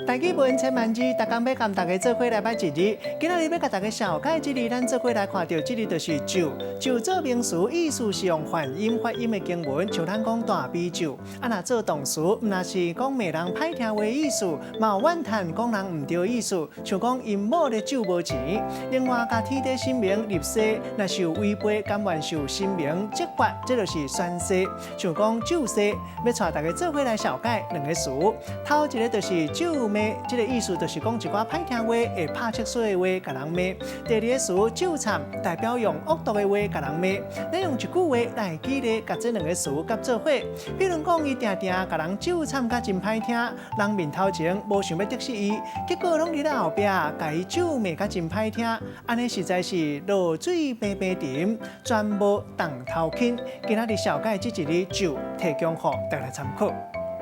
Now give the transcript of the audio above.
台語文千萬字，逐工欲共大家做伙來捌一字。今仔日欲共大家紹介這字，咱做伙來看著這字就是咒。咒做名詞，意思是用梵音發音的經文，像咱講大悲咒。啊，若做動詞，毋但是講罵人歹聽話意思，嘛有怨嘆講人毋對意思，像講𪜶某咧咒無錢。另外，共天地神明立誓，若是有違背，甘願受神明責罰，這就是宣誓。像講咒誓，欲帶大家做伙來紹介兩個詞。頭一個就是咒罵，這個意思就是講一寡歹聽話，會拍七衰的話，共人罵。第二個詞咒懺，代表用惡毒的話共人罵。咱用一句話來舉例，共這兩個詞結做伙。比如講，伊定定共人咒懺甲真歹聽，人面頭前無想欲得失伊，結果攏佇咧後壁共伊咒罵甲真歹聽，按呢實在是落水平平沉，全無重頭輕。今仔日紹介這一字咒，提供予大家參考。